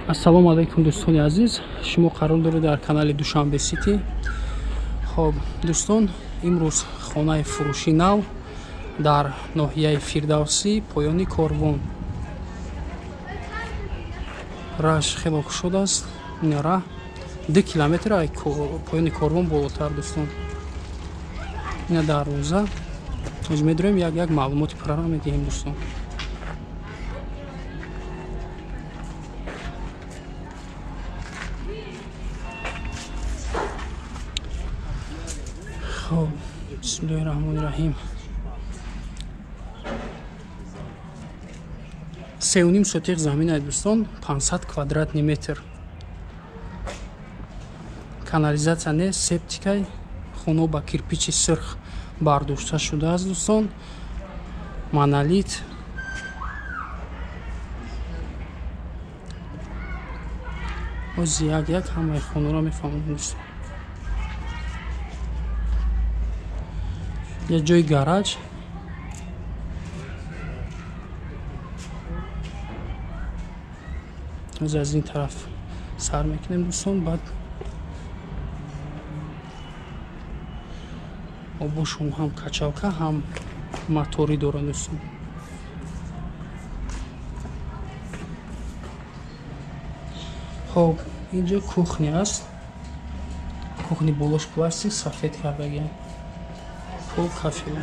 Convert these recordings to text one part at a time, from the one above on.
Ассалому алайкум, дӯстони азиз, шумо қарор доред дар канали Душанбе Сити. Хоб, дӯстон, имрӯз хонаи фурӯши нав дар ноҳияи Фирдавсӣ, поёни Корвон. Раҳаш хело кушод аст. Ин раҳ 2 километр ай поёни Корвон болотар, дӯстон. Ина дарвоза. Оз медурем, як як маълумоти пурра медиҳем, дӯстон. Хоб, бисмиллоҳи раҳмони раҳим. 3,5 сотих замин ай, дӯстон, 500 квадратный метр. Канализатсия нест, септикай, хоно ба кирпичи сирх бардошта шудааст, дӯстон. Монолит. Ози як як ҳамаи хонаро мефаҳмем, дӯстон. Як ҷои гараж. Оз аз ин тараф сар мекунем, дӯстон, баъд обошон ҳам качалка, ҳам моторӣ доранд, дӯстон. Хоб, инҷо кухня аст. Кухни болош пластик сафед кардагиам. Пол кафел.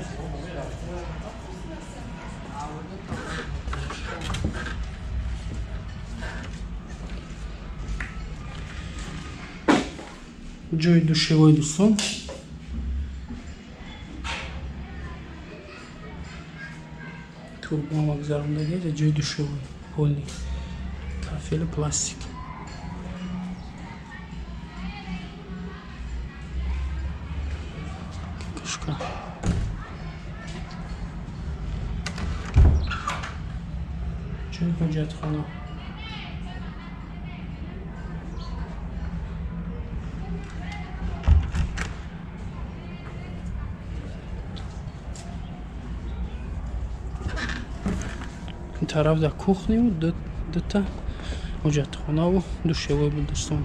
Ҷои душевой, дӯстон. Турбама гузарондагӣ, ҷои душевой, полни кафелу пластик. Кушка. Ҷои ҳоҷатхона. Ин тараф дар кухню дута ҳоҷатхонаву душевой буд, дӯстон.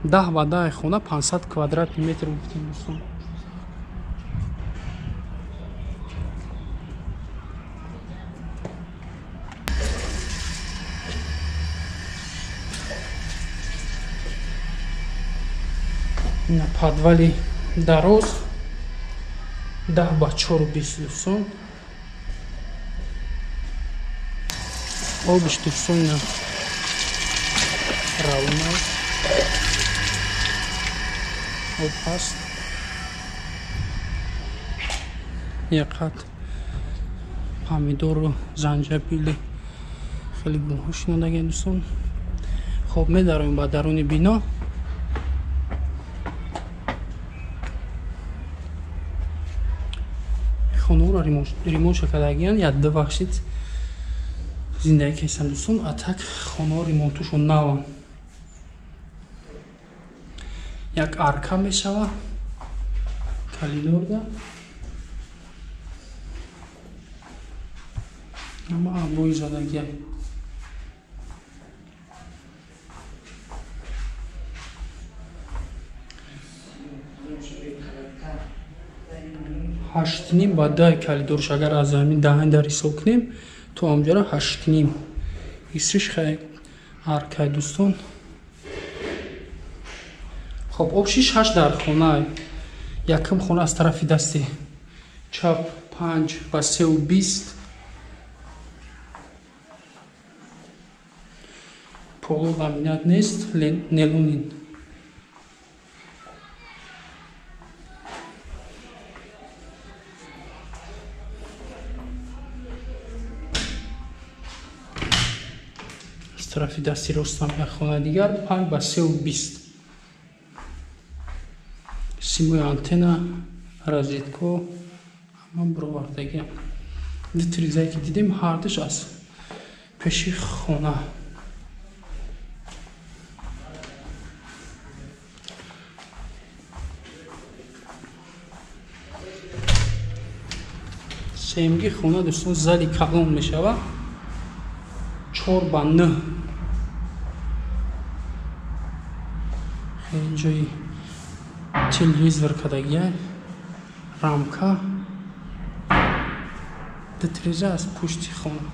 10 ба 10 хона, 500 квадратный метр гуфтем, дӯстон. Ина подвали дароз 10 ба 4,20, дӯстон. Обиш, дӯстон, ина равона об ҳаст. Яқат помидору занҷабили хеле гулҳо шинодаген, дӯстон. Хоб, медароем ба даруни бино. Хонаро ремонтша кардагиян, як ду вақт зиндагӣ карданд, дӯстон. А так хонаҳо ремонтушон наванд. Як арка мешава коридорда. Ама обои задагия. 8,5 ба 10 коридорш, агар аз ҳамин даҳан дар ҳисоб кунем, то ҳамҷора 8,5. Исиш хай аркай, дӯстон. Хоб, обши 6 дар хона. Якум хона аз тарафи дасти чап 5 ба 3,20. Полу ламинат нест, нелунин. Аз тарафи дасти ростам як хона дигар 5 ба 3,20. Симои антенна, розетко ҳама бировардагиам. Ду тирезае ки дидем, ҳардуш аз пеши хона. Се Семги хона дӯстон зали калон мешавад. 4 ба 9. Хеле ҷои телевизор кадагия, рамка, ду тиреза аз пушти хона.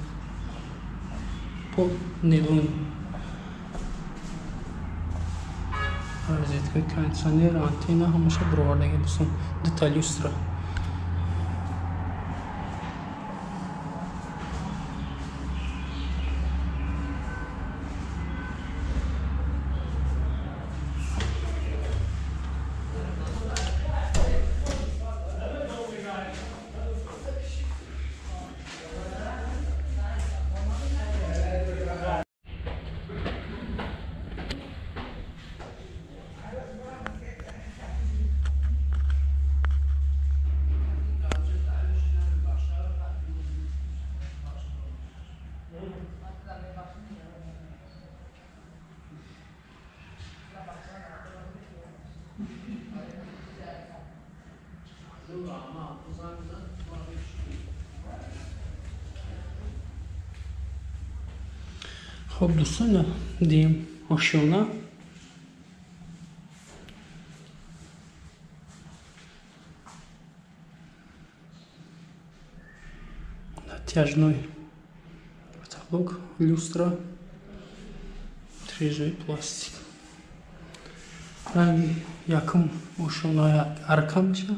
Пол нелон. Розеткаи кондитсионер, антенна ҳамаша бировардаги дӯстон. Дута люстра. Хоб дӯстон, дим ошёна. Натяжной потолок, люстра, трезовый пластик. Ранги якум ошёна арка меша,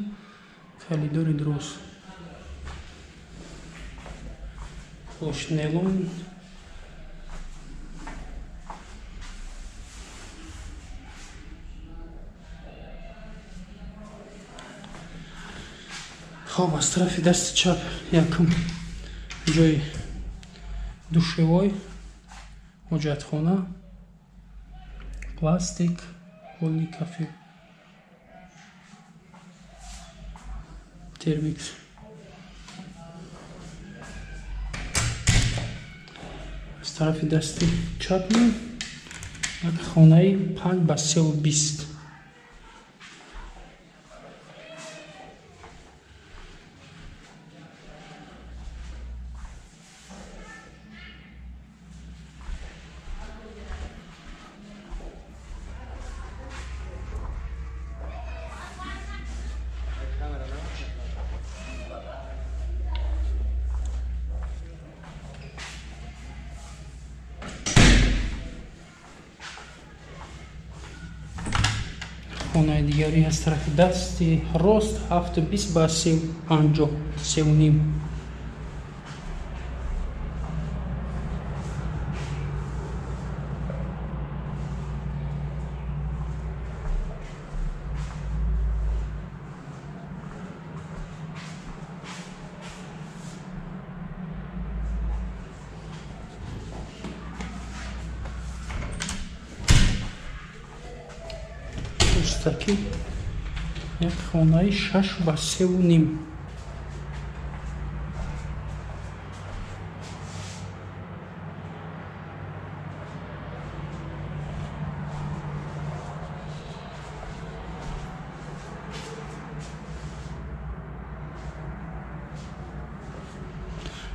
коридори дроз. Площадь нейлон. Хоб, аз тарафи дасти чап якум ҷои душевой, ҳоҷатхона, пластик, полни кафе, термикс. Аз тарафи дасти чап як хонаи 5 ба 3,20. Хонаи дигари аз тарафи дасти рост 7,20 ба 3,50, 3,5. Пустаки як хонаи 6 ба 3,5.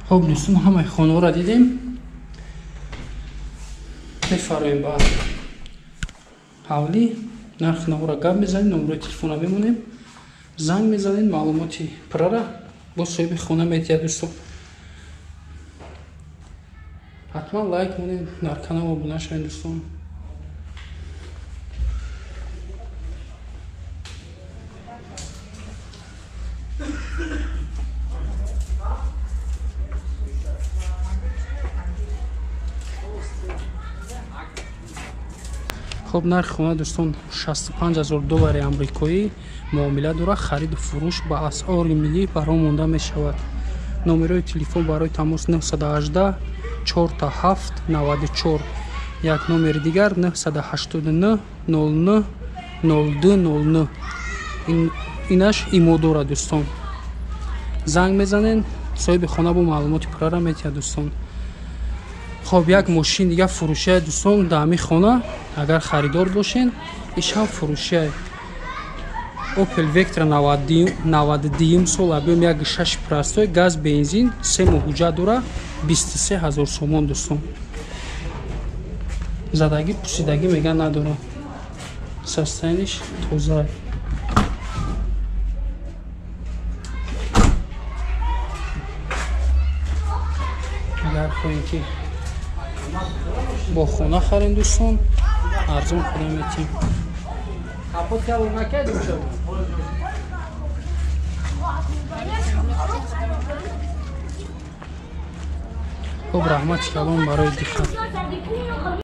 Хоб дӯстон, ҳамаи хонаҳоро дидем. Мефароем ба ҳавлӣ. Нарх наҳоро гап мезанем, номерои телефона мемонем, занг мезанем, маълумоти пуррара бо соҳиби хона медиҳад дӯстон. Ҳатман лайк монед, дар канал обуна шавед дӯстон. Хоб, нархи хона дӯстон 65 000 доллари амрикоӣ муомила дорад. Хариду фурӯш ба асъори миллӣ баро монда мешавад. Номерои телефон барои тамос 918 47 94, як номери дигар 989 09 02 09. Инаш имо дорад дӯстон. Занг мезанед, соҳиби хона бо маълумоти пуррара метиҳад дӯстон. Хоб, як мошин дига фурӯшия дӯстон дар ҳамин хона, агар харидор бошен, ишам фурӯшия. Opel Vectra 92 сол объем 1.6 простой, газ бензин, 3 моҳ ҳуҷҷат дора, 23 000 сомон дӯстон. Задагӣ пусидагӣ меган надора. Состояниш тоза. Агар хоҳем ки бо хона харем дӯстон, арзон худа метиҳем. Хуб, раҳмати калон барои диққат.